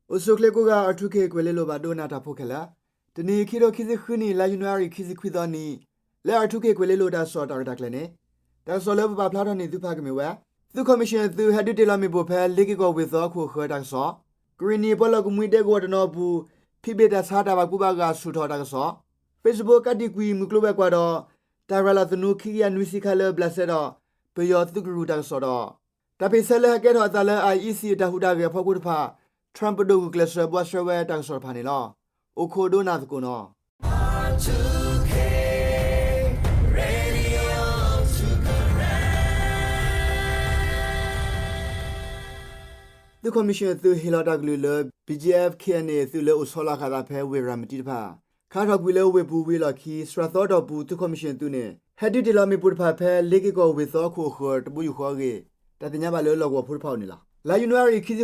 အိၣ်ဆူၣ်ချ့ကိးဂၤ R two K ကွဲၤလ့လိၤဘၣ်ဒိကနၣ်တၢ်ဖိခဲလၢာ်, တနံၤအံၤ ခံထိခံဆံဃုနံၣ် လါယနူၤအါရံၤ ခံဆံခွံသီနံၤ, လၢ R two K ကွဲၤလ့လိၤတၢ်ကစီၣ်တၢ်ရဲၣ်တၢ်ကျဲၤန့ၣ်, တၢ်ကစီၣ်လၢပပာ်ဖျါထီၣ်န့ၢ်သုတဖၣ်ကမ့ၢ်ဝဲ, သုးခီၣ်မံၣ်ၡ့ၣ်အသုး ဟဲဒုးတ့ၢ်လီၤမ့ၣ်ပိၢ်ဖဲ လ့က့ၢ်ကီၢ်ဝ့ၢ်သီအခိၣ်အဃၢၤတၢ်ကစီၣ်, ကရံၣ်နံၣ်ပှၤလီၢ်ကမှံဒဲကဝီၤတနီၤအပူၤ ဖံးဘ့ၣ်တၢ်ဆါတၢ်ဘၣ်ကူဘၣ်ဂာ်ဆူၣ်ထီၣ်တၢ်ကစီၣ်, Facebook ကးတံာ်ကွံာ်မုၢ်ကျိၤဝဲၤကွာ်ဒီး တၢ်ရၤလီၤသနူခံကယၤနွံဆံခါလၢဘျးစဲဒီး ပယီၤသုးကရူၢ်တၢ်ကစီၣ်ဒီး တၢ်ဖ့ၣ်ဆၢလၢဟဲကဲထီၣ်အသးလၢ IEC အတၢ်ဟူးတၢ်ဂဲၤအဖီခိၣ်တဖၣ်, Trump ပဒိၣ်ဂုာ်ကျဲးစၢးဘှါရှဲဝဲတၢ်ကစီၣ်တဖၣ်န့ၣ်လီၤ. အိၣ်ခိးဒိကနၣ်သကိးနီၤ. သုးခီၣ်မံၣ်ၡ့ၣ်အသုးဟ့ၣ်လီၤတၢ်ကလုၢ်လၢ BGF KNA အသုးလၢအိၣ်ဆီလီၤဃာ်သးဖဲဝ့ၢ်ရၤမတံတဖၣ်, ခါထီၣ်ကွံာ်လၢဝ့ၢ်ပူၤဝံၤအလီၢ်ခံ စှၤသီအတီၢ်ပူၤ သုးခီၣ်မံၣ်ၡ့ၣ်အသုးန့ၣ် ဟဲဒုးတ့ၢ်လီၤမ့ၣ်ပိၢ်တဖၣ်ဖဲ လ့က့ၢ်ကီၢ်ဝ့ၢ်သီအခိၣ်အဃၢၤတဘိယူၢ်ဃီအဂ့ၢ် တၢ်သ့ၣ်ညါဘၣ်လၢလီၢ်ကဝီၤဖိတဖၣ်အအိၣ်န့ၣ်လီၤ. လါယနူၤအါရံၤ ခံဆံဃိးသီ ဂီ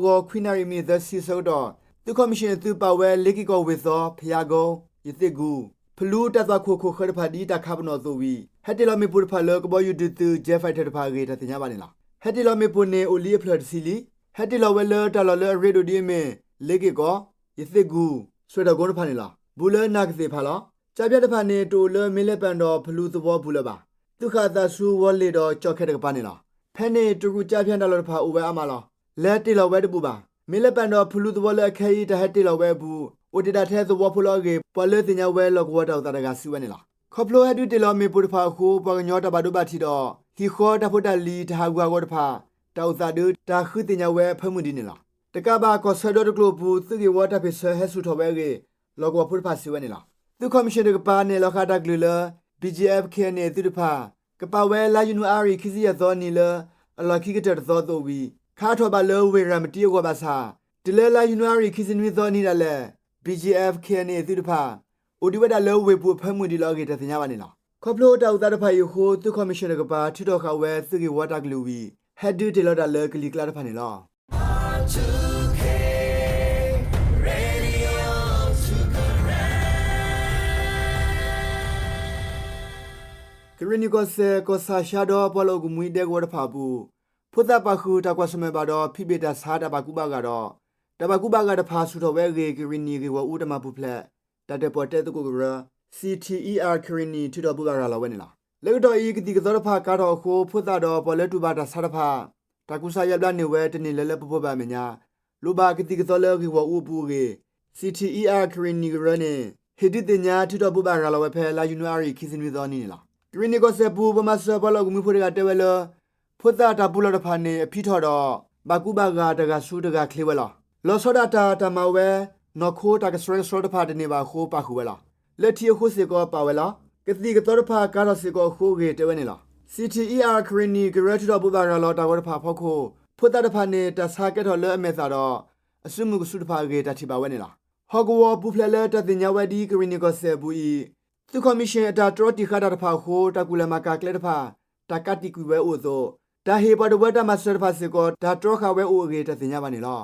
ၤခွံနၣ်ရံၣ်မံးနံးသၢဆံအဆၢကတီၢ် သုးခီၣ်မံၣ်ၡ့ၣ်အသုးပာ်ဝဲ လ့က့ၢ်ကီၢ်ဝ့ၢ်သီ, ဖယါကိ, ယသ့ၣ်ကူၣ်, ဖလူ တၢ်သွၣ်ခိၣ်ခိၣ်ဃၢၤတဖၣ်ဒ်တၢ်ခးပနီၣ်အသိးဝံၤ ဟဲတ့ၢ်လီၤမ့ၣ်ပိၢ်တဖၣ်လၢကဘီယူၤဒုးသုး Jet Fighter တဖၣ်အဂ့ၢ် တၢ်သ့ၣ်ညါဘၣ်န့ၣ်လီၤ. ဟဲတ့ၢ်လီၤမ့ၣ်ပိၢ်န့ၣ် အိၣ်လံအဖျၢၣ်တဆံလံ. ဟဲတ့ၢ်လီၤဝဲလၢတၢ်လီၢ်လၢအရ့ဒိၣ်ဒ်အမ့ၢ် လ့က့ၢ်ကီၢ်, ယသ့ၣ်ကူၣ်, စွဲၣ်တီၣ်ကိတဖၣ်န့ၣ်လီၤ. ဘူးလၢနၢ်ကသ့ၣ်ဖးလီၤ. ကၠါဖၠၣ်တဖၣ်န့ၣ် တအိၣ်လၢမ့ၢ်လၢပၣ်ဒီးဖလူသဝီပူၤလၢၤဘၣ်. သုးဃာ်အသးဆူဝီၤလ့ၣ်ဒီးကၠီၣ်ခဲတကပၤန့ၣ်လီၤ. ဖဲန့ၣ် တရူးကၠါဖၠၣ်တၢ်လီၢ်တဖၣ်အိၣ်ဝဲအါမးလီၤ. လဲၤတ့ၢ်လီၤဝဲတဘူးဘၣ်. မ့ၢ်လၢပၣ်ဒီးဖလူသဝီလၢအခဲအံၤ တၢ်ဟဲတ့ၢ်လီၤဝဲအပူၤ အိၣ်တ့ၢ်ဒၣ်ထဲသဝီဖိလီၤအဂ့ၢ် ပှၤလၢသ့ၣ်ညါဝဲလီၢ်ကဝီၤတၢ်အိၣ်သးတဂၤစံးဝဲန့ၣ်လီၤ. ခီဖျိဟဲဒုးတ့ၢ်လီၤမ့ၣ်ပိၢ်တဖၣ်အဃိ ပှၤကညီတၢ်ဘၣ်ဒိဘၣ်ထံးဒီး ဟံၣ်ဃီတၢ်ဖိတၢ်လံၤ တၢ်ဟးဂူာ်ဟးဂီၤတဖၣ် တၢ်အိၣ်သးဒုး တၢ်ဃုသ့ၣ်ညါဝဲအဖၢမုၢ်ဒ်န့ၣ်လီၤ. တကးဘၣ် ကီၢ်ဆၢဒီတကျိၤအပူၤ သုးဂ့ၢ်ဝီတၢ်ဖ့ၣ်ဆၢဟဲဆူၣ်ထီၣ်ဝဲအဂ့ၢ် လီၢ်ကဝီၤဖိတဖၣ်စံးဝဲန့ၣ်လီၤ. သုးခီၣ်မံၣ်ၡ့ၣ်တကပၤ နဲၣ်လီၤဃာ်တၢ်ကလုၢ်လၢ BGF KNA အသုးတဖၣ် ကပာ်ဝဲလါယနူၤအါရံၤ ခံဆံယဲၢ်သီနံၤလၢ အလီၢ်ခံကတၢၢ်တသီအသိးဝံၤ ခါထီၣ်ဘၣ်လၢဝ့ၢ်ရၤမတံအဂီၢ်ဘၣ်ဆၣ် တုၤလၢလါယနူၤအါရံၤ ခံဆံနွံသီနံၤဒၣ်လဲာ် BGF KNA အသုးတဖၣ် အိၣ်ဒံးဝဲဒၣ်လၢဝ့ၢ်ပူၤအဖၢမုၢ်ဒံးလီၤအဂ့ၢ် တၢ်သ့ၣ်ညါဘၣ်န့ၣ်လီၤ. ခီဖျိတၢ်အိၣ်သးတဖၣ်အံၤအဃိ သုးခီၣ်မံၣ်ၡ့ၣ်တကပၤ ထုးထီၣ်ဃာ်ဝဲသုးဂ့ၢ်ဝီတၢ်ကလုၢ်ဝံၤ ဟဲဒုးတ့ၢ်လီၤတၢ်လၢကလံၤကျါတဖၣ်န့ၣ်လီၤ. ကရ့ၣ်နံၣ်ကီၢ်စဲၣ် ကီၢ်ဆၣ်ရှါဒီးပှၤလီၢ်အိၣ်ကမှံဒဲကဝီၤတဖၣ်အပူၤ ဖိသၣ်ပာ်ဃုာ်တၢ်ကွၢ်ဆၢၣ်မဲာ်ဘၣ်ဒီး ဖံးဘ့ၣ်တၢ်ဆါတၢ်ဘၣ်ကူဘၣ်ဂာ်ဒီး တၢ်ဘၣ်ကူဘၣ်ဂာ်တဖၣ်ဆူၣ်ထီၣ်ဝဲအဂ့ၢ် ကရ့ၣ်နံၣ်ဂ့ၢ်ဂီၢ်အူတၢ်မၤပူၤဖျဲး တၢ်တၢၣ်ပီၣ်တဲသကိးကရၢ CTER ကရ့ၣ်နံၣ် ထုးထီၣ်ဘိးဘၣ်ရၤလီၤဝဲန့ၣ်လီၤ. လၢကတီၢ်အံၤ ကသံၣ်ကသီတဖၣ်ကၤထီၣ်အဃိ ဖိသၣ်ဒီးပှၤလၢတူၢ်ဘၣ်တၢ်ဆါတဖၣ် တၢ်ကူစါယါဘျါန့ၢ်ဝဲ တန့ၢ်လၢလၢပှဲၤပှဲၤဘၣ်အမဲာ်ညါ လိၣ်ဘၣ်ကသံၣ်ကသီလၢဂ့ၢ်ဂီၢ်အူအပူၤအဂ့ၢ် CTER ကရ့ၣ်နံၣ်ကရၢန့ၣ် ဟ့ၣ်ဒုးသ့ၣ်ညါ ထုးထီၣ်ဘိးဘၣ်ရၤလီၤဝဲဖဲ လါယနူၤအါရံၤ ခံဆံနွံသီနံၤန့ၣ်လီၤ. ကရ့ၣ်နံၣ်ကီၢ်စဲၣ်ပူၤ ပှၤမၤစၢၤပှၤလီၢ်အိၣ်ကမှံဖိတဂၤတဲဝဲလၢ ဖိသၣ်တၢ်ပူၤလီၢ်တဖၣ်န့ၣ် အဖံးထီၣ်ဒီး ဘၣ်ကူဘၣ်ဂာ်တဂၤဆူတဂၤချ့ဝဲလီၤ. လီၤဆီဒၣ်တၢ်တၢ်မၤဝဲ နီၢ်ခိတၢ်ကဆှဲကဆှီတဖၣ်တန့ၢ်ဘၣ်အဃိ ပာ်ဃုာ်ဝဲလီၤ. လၢထံအဃိစ့ၢ်ကီးပာ်ဝဲလီၤ. ကသံၣ်ကသီတဖၣ်ကၤထီၣ်စ့ၢ်ကီးအဃိအဂ့ၢ်တဲဝဲန့ၣ်လီၤ. CTER ကရ့ၣ်နံၣ်ကရၢထုးထီၣ်ဘိးဘၣ်ရၤလီၤတၢ်ဂီၤတဖၣ်အဖီခိၣ် ဖိသၣ်တဖၣ်န့ၣ် တၢ်ဆါကဲထီၣ်လၢအမဲာ်သၣ်ဒီး အစုမုၢ်ကစုတဖၣ်အဂ့ၢ် တၢ်ထံၣ်ဘၣ်ဝဲန့ၣ်လီၤ. ဟီၣ်ကဝီၤပူၤဖျဲးလၢတၢ်သ့ၣ်ညါဝဲဒ်ကရ့ၣ်နံၣ်ကီၢ်စဲၣ်အပူၤအံၤ သုးခီၣ်မံၣ်ၡ့ၣ်အတၢ်တြီတံာ်ဃာ်တၢ်တဖၣ်အဃိ တၢ်ကူၣ်လဲၤမၤကၤကျဲတဖၣ် တၢ်ကးတံာ်ကွံာ်ဝဲအိၣ်အသိး တၢ်ဟ့ၣ်ပှၤတဝၢတၢ်မၤစၢၤတဖၣ်စ့ၢ်ကီး တၢ်တြီဃာ်ဝဲအိၣ်အဂ့ၢ် တၢ်သ့ၣ်ညါဘၣ်န့ၣ်လီၤ.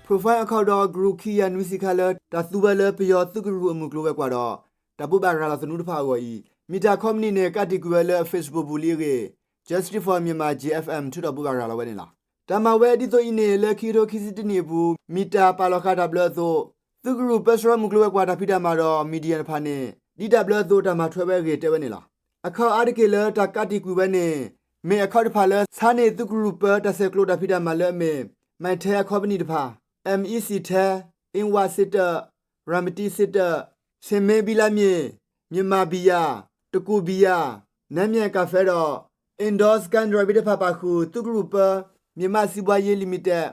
ဖိၣ်ဃဲအခီၣ်ဒီး ကရူၢ် ခံကယၤနွံဆံခါလၢ တၢ်သူဝဲလၢပယီၤသုးကရူၢ်အမုၢ်ကျိၤဝဲၤကွာ်ဒီး တၢ်ဘိးဘၣ်ရၤလီၤသနူတဖၣ်အဂီၢ်အံၤ Meta ခီပနံၣ်န့ၣ် ကးတံာ်ကွံာ်ဝဲလၢအ Facebook ပူၤလံအဂ့ၢ် Justice for Myanmar, JFM ထုးထီၣ်ဘိးဘၣ်ရၤလီၤဝဲန့ၣ်လီၤ. တၢ်မၤဝဲဒ်သိးအံၤန့ၣ် လၢခံကထိခံဆံတနံၣ်အပူၤ Meta ပာ်လီၤဃာ်တၢ်ဘျၢအသိး သုးကရူၢ်ပၢဆှၢမုၢ်ကျိၤဝဲၤကွာ်တၢ်ဖံးတၢ်မၤဒီး Medium တဖၣ်န့ၣ် ဒ်တၢ်ဘျၢအသိး တၢ်မၤထွဲဝဲအဂ့ၢ်တဲဝဲန့ၣ်လီၤ. အခီၣ်အါတက့ၢ်လၢတၢ်ကးတံာ်ကွံာ်ဝဲန့ၣ် မ့ၢ်အခီၣ်တဖၣ်လၢ ဆါန့ၢ်သုးကရူၢ်ပၢတၢ်ဆဲးကျိးတၢ်ဖံးတၢ်မၤလၢအမ့ၢ် Mytel အခီပနံၣ်တဖၣ်, MECTel, Inwa စ့တၢး, Ramati စ့တၢး, ဆ့ၣ်မ့ဘံလါမ့ၣ်, မြန်မာဘီယာ, တကူၣ်ဘီယာ, နမ်းမြင့်ကါဖဲဒီး Indoor Scan Driving တဖၣ်ပာ်ဃုာ် သုးကရူၢ်ပၢ မြန်မာ့စီးပွားရေး လီမိတက်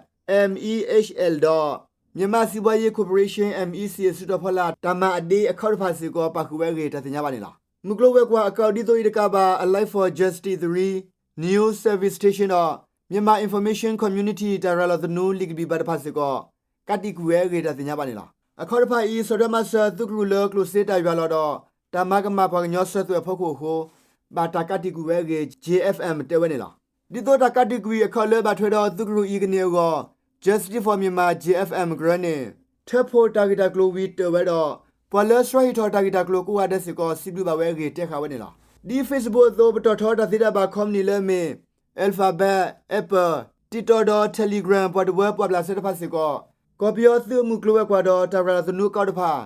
MEHL ဒီး မြန်မာ့စီးပွားရေး ကော်ပိုရေးရှင်း MEC အစုတီၤဖီလာ် တၢ်မၤအဒ့အခီၣ်တဖၣ်စ့ၢ်ကီး ပာ်ဃုာ်ဝဲအဂ့ၢ် တၢ်သ့ၣ်ညါဘၣ်န့ၣ်လီၤ. မုၢ်ကျိၤဝဲၤကွာ်အကီၢ်ဒ်သိးအံၤတကးဘၣ် Alive for Justice three, News Service Station ဒီး Myanmar Information Community တၢ်ရၤလီၤသနူလံာ်ကဘံၣ်ဘၣ်တဖၣ်စ့ၢ်ကီး ကးတံာ်ကွံာ်ဝဲအဂ့ၢ် တၢ်သ့ၣ်ညါဘၣ်န့ၣ်လီၤ. အခီၣ်တဖၣ်အံၤ ဆီၣ်ထွဲမၤစၢၤသုးကရူၢ်လၢကျိၣ်စ့တၢ်ယွၤလီၤဒီး တၢ်မၤကမၣ်ပှၤကညီစၢၤသွဲၣ်အဖီခိၣ်အဃိ ဘၣ်တၢ်ကးတံာ်ကွံာ်ဝဲအဂ့ၢ် JFM တဲဝဲန့ၣ်လီၤ. ဒ်သိးတၢ်ကးတံာ်ကွံာ်အခီၣ်လၢဘၣ်ထွဲဒီးသုးကရူၢ်အံၤကန့ၢ်အဂီၢ် Justice for Myanmar, JFM ကရၢန့ၣ် ထၢဖှိၣ်တၢ်ဂ့ၢ်တၢ်ကျိၤဝံၤတၢၢ်ဝဲဒီး ပှၤလၢဆှၢဟ့ၣ်ထီၣ်တၢ်ဂ့ၢ်တၢ်ကျိၤကိးဂၤဒဲးစ့ၢ်ကီး စံးဘျုးဘၣ်ဝဲအဂ့ၢ်တဲဃာ်ဝဲန့ၣ်လီၤ. ဒ် Facebook အသိး ပတီၢ်ထီတၢ်သ့တၢ်ဘၣ် company လၢအမ့ၢ် Alphabet, Apple, TikTok ဒီး Telegram ပှၤတဝၢပှာ်ဘျးစဲတဖၣ်စ့ၢ်ကီး ကီၢ်ပယီၤသုးအမုၢ်ကျိၤဝဲၤကွာ်ဒီး တၢ်ရၤလီၤသနူအကီၢ်တဖၣ်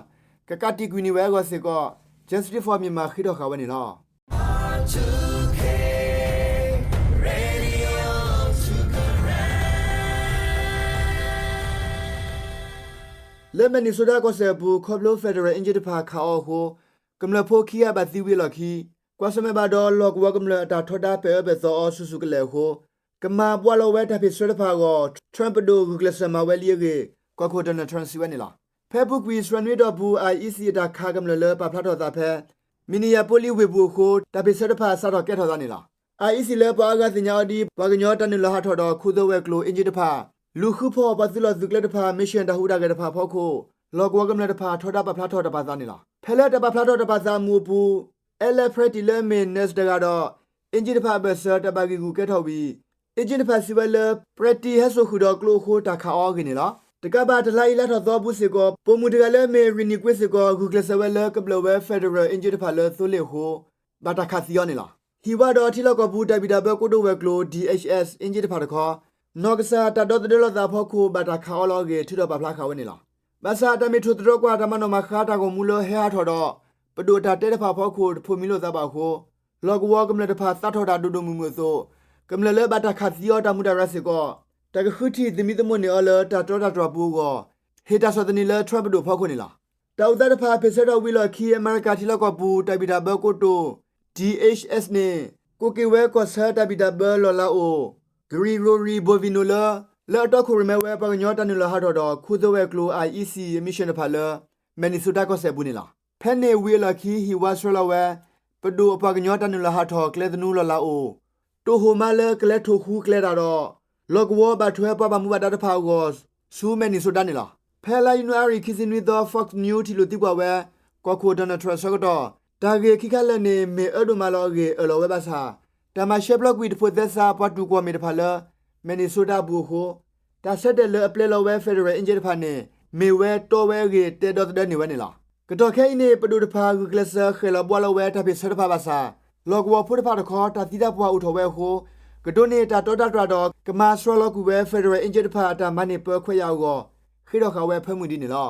ကကးတံာ်ကွံာ်န့ၢ်ဝဲအဂီၢ်စ့ၢ်ကီး Justice for Myanmar ဃ့ထီၣ်ဃာ်ဝဲန့ၣ်လီၤ. လၢ Minnesota ကီၢ်စဲၣ်အပူၤ ခီဖျိ federal အ့ကၠိတဖၣ်ခးအီၤအဃိ ကမျၢၢ်ဖိခံဂၤဘၣ်သံဝံၤအလီၢ်ခံ ကွၢ်ဆၢၣ်မဲာ်ဘၣ်ဒီး လီၢ်ကဝီၤကမျၢၢ်အတၢ်ထီဒါပဲာ်အၢပဲာ်သီအီၤဆူၣ်ဆူၣ်ကလဲာ်အဃိ ကမၤဘှါလီၤဝဲတၢ်ဖ့ၣ်ဆၢတဖၣ်အဂီၢ် Trump ပဒိၣ်ဂုာ်ကျဲးစၢးမၤဝဲလံအဂ့ၢ် ကီၢ်ခိၣ် Donald Trump စံးဝဲန့ၣ်လီၤ. ဖဲအပူၤကွံာ် စှဲနွံတီၢ်ပူၤ ICE အတၢ်ခးကမျၢၢ်လၢပာ်ဖျါထီၣ်သးဖဲ Minneapolis ဝ့ၢ်ပူၤအဃိ တၢ်ဖ့ၣ်ဆၢတဖၣ်စးထီၣ်ကဲထီၣ်သးန့ၣ်လီၤ. ICE လၢပှၤအါဂၤသ့ၣ်ညါအီၤဒ် ပှၤကညီတၢ်နုာ်လီၤဟးထီၣ်ဒီး ခူသိဝဲၤကျိၤအ့ကၠိတဖၣ် လူၤဃုဖီၣ်ပှၤသုးလီၢ်သုးကျဲတဖၣ် mission တၢ်ဟူးတၢ်ဂဲၤတဖၣ်အဖီခိၣ် လီၢ်ကဝီၤကမျၢၢ်တဖၣ်ထီဒါပာ်ဖျါထီၣ်တၢ်ပာ်သးန့ၣ်လီၤ. ဖဲလၢတၢ်ပာ်ဖျါထီၣ်တၢ်ပာ်သးအမူးအပူၤ Alex Pretti လၢအမ့ၢ် nurse တဂၤဒီး အ့ကၠိတဖၣ်အဘၢၣ်စၢၤတၢ်ဘၣ်ဂံာ်ဂူာ်ကဲထီၣ်ဝံၤ အ့ကၠိတဖၣ်စံးဝဲလၢ Pretti ဟဲစိာ်ဃုာ်ဒီးကျိအဃိ တၢ်ခးအီၤအဂ့ၢ်န့ၣ်လီၤ. တကးဘၣ် တလါအံၤလါထီၣ်သီအပူၤစ့ၢ်ကီး ပိာ်မုၣ်တဂၤလၢအမ့ၢ် Rini Kuei စ့ၢ်ကီး ဂုာ်ကျဲးစၢးဝဲလၢကဘျၢၣ်ဝဲ federal အ့ကၠိတဖၣ်လၢသိလ့ၣ်အဃိ ဘၣ်တၢ်ခးသံအီၤန့ၣ်လီၤ. ဟံၣ်ဝါဒီးထံလီၢ်ကီၢ်ပူၤ တၢ်ဘံၣ်တၢ်ဘၢကိတိာ်ဝဲၤကျိၤ DHS အ့ကၠိတဖၣ်တခီ နီၢ်ကစၢ်တၢ်ဒီသဒၢလိာ်သးအဖီခိၣ် ဘၣ်တၢ်ခးအီၤလီၤအဂ့ၢ် ထုးထီၣ်ပာ်ဖျါဃာ်ဝဲန့ၣ်လီၤ. ဘၣ်ဆၣ်တၢ်မ့ၢ်ထိၣ်သတြီၤကွၢ် တၢ်မၤနီၣ်မၤဃါတၢ်ဂီၤမူလၢဟဲဟးထီၣ်ဒီး ပဒိၣ်အတၢ်တဲတဖၣ်အဖီခိၣ် တဖိးမံလိာ်သးဘၣ်အဃိ လီၢ်ကဝီၤကမျၢၢ်တဖၣ်သးထီၣ်တၢ်ဒိၣ်ဒိၣ်မုၢ်မုၢ်အသိး ကမျၢၢ်လၢဘၣ်တၢ်ခးသံအီၤတၢ်မူးတၢ်ရၤစ့ၢ်ကီး တၢ်ကဃုထံၣ်သမံသမိးန့ၢ်အီၤလၢတၢ်တြီတၢ်တြီၢ်ပူၤအဂီၢ် ဟ့ၣ်တၢ်ဆီၣ်သနံးလၢ Trump ပဒိၣ်အဖီခိၣ်န့ၣ်လီၤ. တၢ်အိၣ်သးတဖၣ်ဖ့ၣ်ဆၢထီၣ်ဝံၤအလီၢ်ခံ အမဲရကၤထံလီၢ်ကီၢ်ပူၤ တၢ်ဘံၣ်တၢ်ဘၢကိတိာ် DHS န့ၣ် ကိးက့ၤဝဲကီၢ်ဆၢတၢ်ဘံၣ်တၢ်ဘၢလီၢ်လၤအိၣ် Gregory Bovino လၢ လၢအတီခိၣ်ရိၣ်မဲဝဲပှၤကညီတၢ်နုာ်လီၤဟးထီၣ်ဒီး ခူသိဝဲၤကျိၤ ICE အ mission တဖၣ်လၢ Minnesota ကီၢ်စဲၣ်အပူၤန့ၣ်လီၤ. ဖဲန့ၣ်ဝံၤအလီၢ်ခံ ဟံၣ်ဝါဆှၢလီၤဝဲ ပဒိၣ်အပှၤကညီတၢ်နုာ်လီၤဟးထီၣ်ကျဲသနူလီၢ်လၤအိၣ် တိၢ်ဟိၣ်မါလၢကလဲၤထိၣ်ဃူကျဲတၢ်ဒီး လီၢ်ကဝီၤဘၣ်ထွဲပှၤဘၣ်မူဘၣ်ဒါတဖၣ်အဂီၢ် ဆူ Minnesota န့ၣ်လီၤ. ဖဲလါယနူၤအါရံၤခံဆံနွံသီ Fox News ထံၣ်လိာ်သံကွၢ်ဝဲ ကီၢ်ခိၣ် Donald Trump ဆၢကတီၢ် တၢ်ဂ့ၢ်ခံခါလၢာ်န့ၣ် မ့ၢ်အၢဒိၣ်မးလီၤအဂ့ၢ် အၢၣ်လီၤဝဲဘၣ်ဆၣ် တၢ်မၤရှဲပျီကွံာ်တဖိးသဲစးပှၤတူၢ်ကွီၢ်မ့ၢ်တဖၣ်လၢ Minnesota အပူၤအဃိ တၢ်ဆၢတဲာ်လၢအပျဲလီၤဝဲ federal အ့ကၠိတဖၣ်န့ၣ် မ့ၢ်ဝဲတီဝဲအဂ့ၢ် တဲဒီသဒၢန့ၢ်ဝဲန့ၣ်လီၤ. ကတီၢ်ခဲအံၤန့ၣ် ပဒိၣ်တဖၣ်ဂုာ်ကျဲးစၢးဃဲၣ်လီၤဘှါလီၤဝဲတၢ်ဖ့ၣ်ဆၢတဖၣ်ဘၣ်ဆၣ် လီၢ်ကဝီၤဖိတဖၣ်တခီ တၢ်သံတၢ်ပှၢ်အိၣ်ထီၣ်ဝဲအဃိ ကဒိးန့ၢ်တၢ်တီတၢ်တြၢ်ဒီး ကမၤစှၤလီၤကွံာ်ဝဲ federal အ့ကၠိတဖၣ်အတၢ်မၤန့ၢ်ပၢခွဲးယာ်အဂီၢ် ဃ့ထီၣ်ဃာ်ဝဲအဖၢမုၢ်ဒ်န့ၣ်လီၤ.